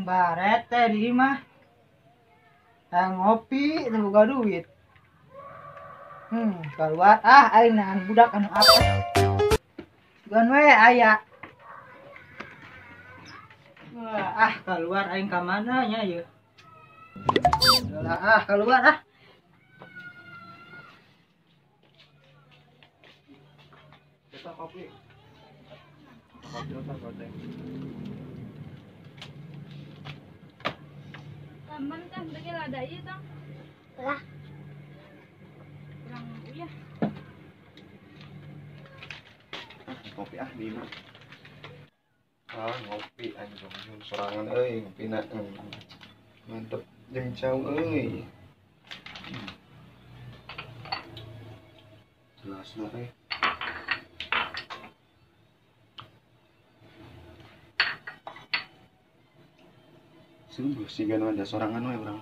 Barete di imah. Ngopi teu boga duit. Keluar ah aing nahan budak anu apa. Sugan we aya. Wah, ah keluar aing ka mana nya ieu. Lah ah keluar ah. Kita kopi. Kopi otak goceng. Taman teh bagi lada ieu tong. Lah. Kurang uyah. Kopi ah di imah. Ah ngopi anjing sorangan euy ngopina. Mantep jeung cau euy. Jelasna euy. Sungguh sih kan ada sorangan we urang.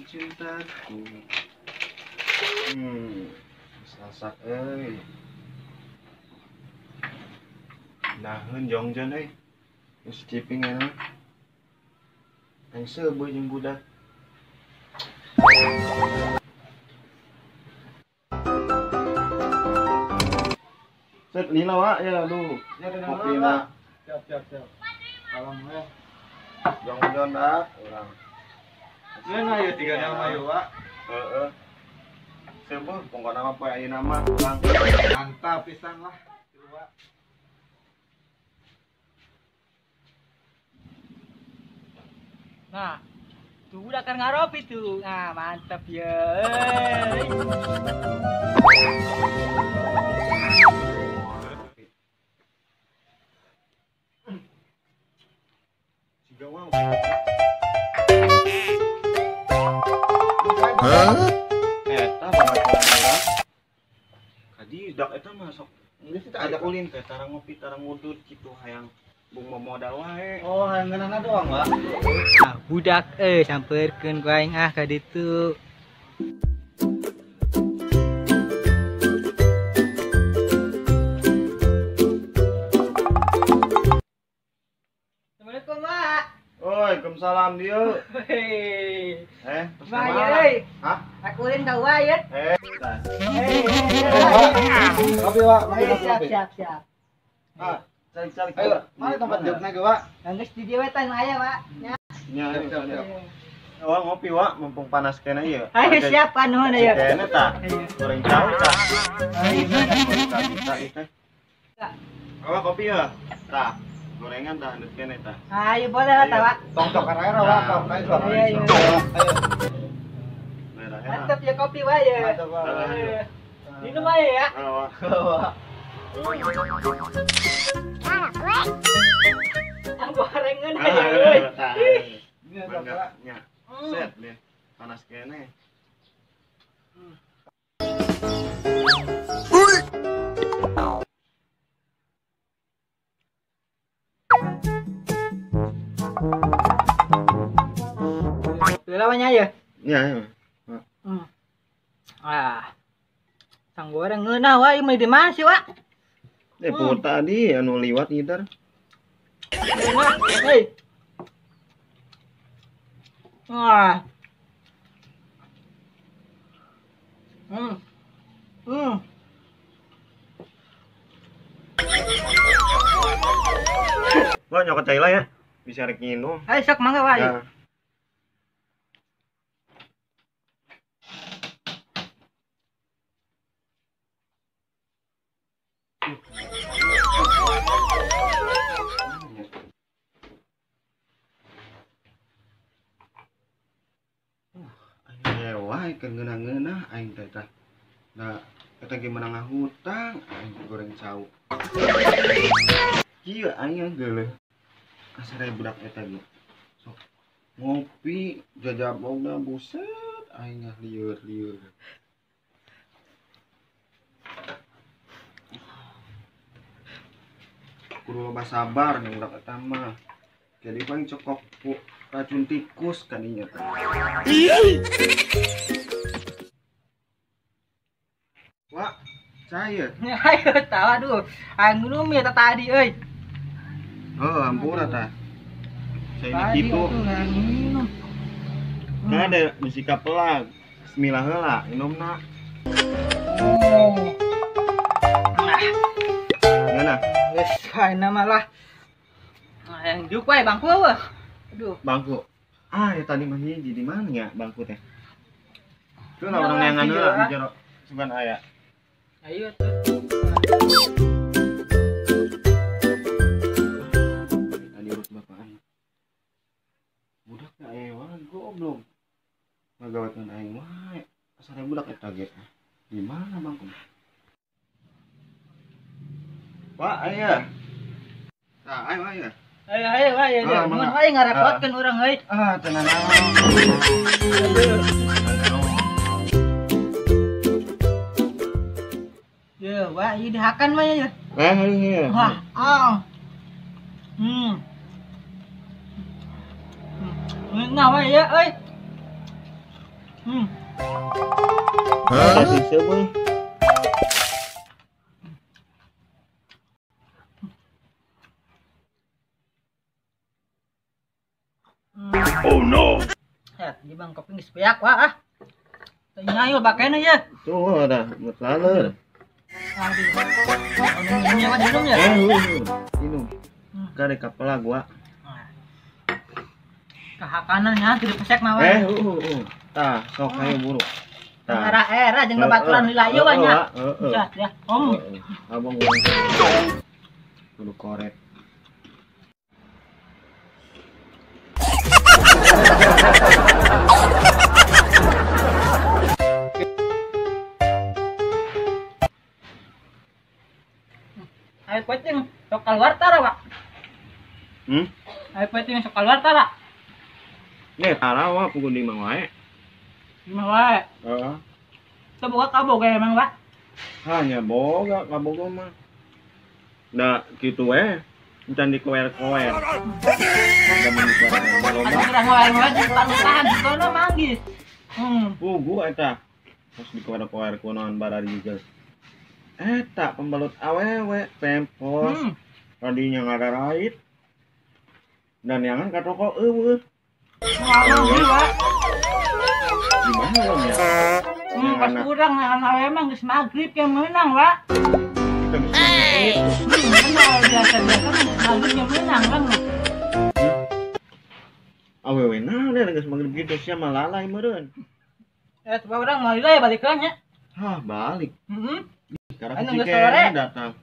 Cintaku. Sasak euy. Naheun jongjon euy. Geus ciping eta. Aing seubeut jeung budak. Set lila wa ya lu. Kopina. Siap siap siap. Kalem we. Jongjon dah urang. Ngeunah ieu tiga nama ieu wa. Heeh. Seubeut pokona mah poe ayeuna mah urang. Mantap pisan lah. Wa. Nah, tuh udah kan ngaropi tuh. Nah, mantap ya. Eta banget. Kadi dak eta mah sok geus teh ajak ulin teh tarang ngopi tarang ngudut kitu hayang bung modal wae. Oh, hayang ngeunahna doang, Pak. Ah, budak euy sampeurkeun ku aing ah ka ditu. Assalamualaikum, Mak. Waalaikumsalam dieu. Hei. Mak, hah? Aku ulin ka wa ya. Kopi, Wak. Siap, siap, siap. Ah, calik-calik. Ayo, mana tempat dudukna ge, Wak? Geus di dieu we tah aya, Wak. Nya. Nya, siap, siap. Wah, ngopi, Wak, mumpung panas kena ieu. Ayo siap nuhun ieu. Kene tah. Goreng cau tah. Bisa teh. Wak kopi ya. Tah. Gorengan tah handut kene tah. Ayo boleh lah tah, Wak. Tong cokar air, Wak. Tong ayo. Ayo. Mantap ya kopi, Wak ya. Mantap, Wak. Minum aja ya. Wak. Ang gorengan aja euy. Nya. Set deh. Panas kene. Lawannya ya? Ya, ya. Ah. Sang goreng ngeunah wa ieu mah di mana sih, Wak? Pur tadi anu liwat ngider. Ngeunah, hei. Wah. Wah, nyokot cai lah ya. Bisa rek nginum. Ayo sok mangga, Wak. Ya. Wah, keur ngeunah-ngeunah aing teh tah. Nah, eta ge meunang ngahutang aing goreng cau. Kieu aing geuleuh. Asa budak eta ge. Sok ngopi jajabogna buset aing lieur-lieur. Kudu loba sabar jeung budak eta mah. Jadi paling cokok ku racun tikus kadinya teh. Saya. Ayo tahu aduh. Aing minum ya tadi euy. Oh, ampura tah. Saya kitu. Nah, ada musika pelag. Bismillah heula minumna. Oh. Nah. Mana? Geus ayeuna mah lah. Yang juk wae bangku eueuh. Aduh. Bangku. Ah, ya tadi mah hiji di mana ya bangku teh? Tuh lah urang neangan heula di jero sugan aya. Ayo tuh. Tadi urus bapak aing. Budak teh aya wae goblok. Ngagawekeun aing wae. Asal budak eta ge. Di mana bangku? Pak, aya. Tah, ayo aya. Ayo ayo ayo. Mun aing ngarepotkeun urang euy. Ah, tenang. Ya, wah, ieu dihakan mah ya. Eh, iya. Wah, ah. Nah, wah ya euy. Hah? Sisa euy. Oh no. Ya, di bang kopi geus beak wah ah. Teu ayo bakena ya. Tuh ada mut laler. Aduh. Minum ya? Minum. Gare kapela gua. Kahakanan nya tidak pesek mah. Tah, sok hayu buru. Tah. Era-era jeung babaturan lila ieu nya. Ya, ya. Om. Abang kudu koret. Ayo penting sok keluar tara, Pak. Ayo penting sok keluar tara. Nih, tara wah pukul 5 wae. 5 wae. Heeh. Teu boga kaboga emang, Pak? Hanya boga kaboga mah. Da kitu we. Encan dikoer-koer. Da mun dikoer-koer. Urang wae di parupahan sono manggis. Puguh eta. Terus dikoer-koer kunaon barari geus. Eta pembalut awewe pempos. Tadinya ngadarait. Dan jangan ka toko eueuh. Di mana lo ya? Pas kurang jangan awewe mah geus magrib yang menang, Pak. Biasa-biasa magrib yang menang kan. Awewe naon geus magrib kitu sia mah lalai meureun. Coba urang mau ya balik heula nya. Hah, balik. Heeh. Sekarang sore datang.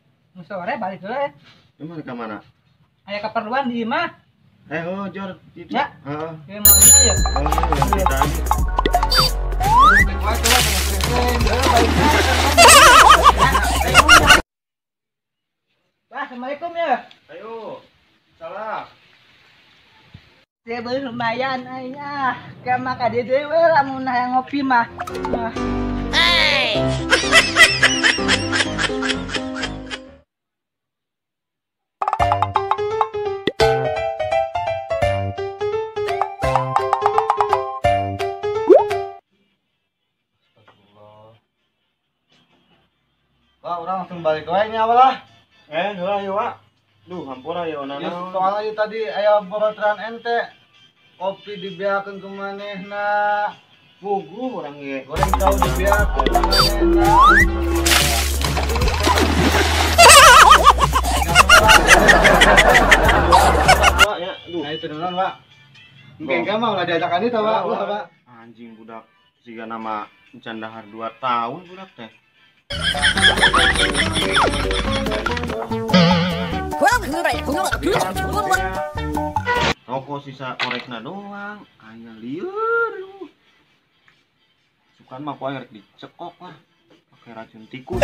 Sore balik heula. Emang ke mana? Aya keperluan di imah. Oh, Jor, itu. Ya. Heeh. Ya mau ya. Oh, Wah, assalamualaikum ya. Ayo. Salah. Saya beli lumayan aing ah. Ka maka deui we lamun hayang ngopi mah. Hey. Wah, orang langsung balik wae nya lah. Heula ayo, Wak. Duh, hampura ya onana. Ya, soalnya tadi aya babaturan ente. Kopi dibeakeun ku manehna. Puguh urang ge. Goreng tahu dibeakeun ku manehna. Wak ya, duh. Nah, itu naon, Pak. Engke mah ulah diajakan itu, Pak. Ulah, Pak. Anjing budak siga nama encan dahar 2 tahun budak teh. Rokok sisa korekna doang, aya lieur. Sukan mah ku aing rek dicekok lah, pakai racun tikus.